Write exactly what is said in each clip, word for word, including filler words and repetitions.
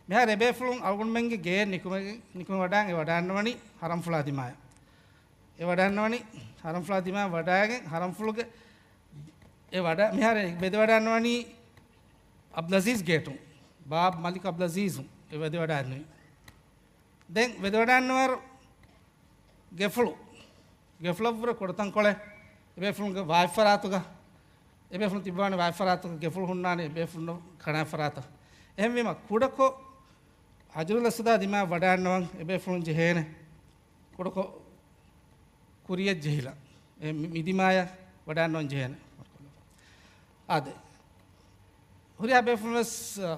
މިހާރު އެބޭފުޅުން އަޅުގަނޑުމެންގެ ގެއެއް ނިކުމެ، ނިކުމެ ވަޑާން އެ ވަޑާންނަވަނީ ހަރަމްފުޅާ ދިމާޔަށް. އެ ވަޑާންނަވަނީ ހަރަމްފުޅާ ދިމާޔަށް ވަޑާގެން ހަރަމްފުޅުގެ އެ ވަޑާ، މިހާރު ވެދެވަޑާންނަވަނީ އަބްދުލްއަޒީޒް ގޭޓުން. ބާބް މަލިކް އަބްދުލްއަޒީޒުން އެ ވެދެވަޑާންނެވި. ދެން ވެދެވަޑާންނަވާއިރު ގެފުޅު، ގެފުޅަށްވުރެ ކުޑަތަންކޮޅެއް އެބޭފުޅުންގެ ވާތްފަރާތުގަ، އެބޭފުޅުން ތިއްބާނެ ވާތްފަރާތުގަ ގެފުޅު ހުންނާނެ އެބޭފުޅުން ކަނާތްފަރާތަށް. އެހެންވީމަ ކުޑަކޮށް ހަޖަރުލް އަސްވަދާ ދިމާ ވަޑާންނަވަން އެބޭފުޅުން ޖެހޭނެ. ކުޑަކޮށް ކުރިޔަށް ޖެހިލަ. އެ މި-، މިދިމާޔަށް ވަޑާންނަވަން ޖެހޭނެ. އާދެ. ހުރިހާ ބޭފުޅުން ވެސް، އަ،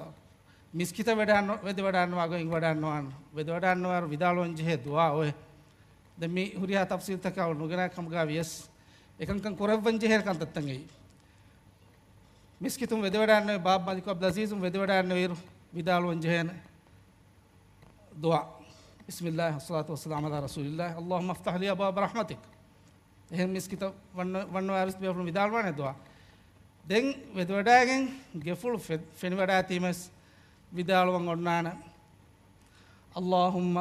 މިސްކިތަށް ވެޑާން-، ވެދެވަޑާންނަވާ ގޮތް ވަޑާންނަވާން. ވެދެވަޑާންނަވާއިރު ވިދާޅުވަން ޖެހޭ ދުޢާ އޮތް. ދެން މި ހުރިހާ ތަފްސީލްތަކާ ނުގެނާ ކަމުގަ ވިޔަސް، އެކަންކަން ކުރައްވަން ޖެހޭ ކަންތައްތައް އެއީ. މިސްކިތުން ވެދެވަޑާންނެވި ބާބް މަލިކު އަބްދުލްއަޒީޒުން ވެދެވަޑާންނެވިއިރު ވިދާޅުވަން ޖެހޭނެ ދުޢާ. بسم الله والصلاة والسلام على رسول الله. اللهم افتح لي أبواب رحمتك. އެހެން މިސްކިތަށް ވަންނަ-، ވަންނަވާއިރު ބޭފުޅުން ވިދާޅުވާނެ ދުޢާ. ދެން ވެދެވަޑާގެން ގެފުޅު ފެ-، ފެނިވަޑާތީމަސް ވިދާޅުވަން އޮންނާނެ. اللهم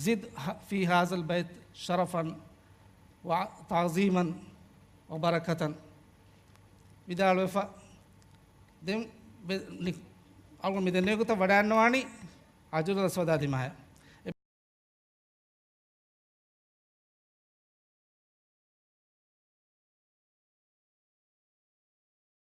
زد في هذا البيت شرفا وتعظيما وبركة. ވިދާޅުވެފަ. ދެން ވެ-، ނި-، އަޅުގަނޑު މި ދެންނެވި ގޮތަށް ވަޑާންނަވާނީ ހަޖަރުލް އަސްވަދާ ދިމާޔަށް.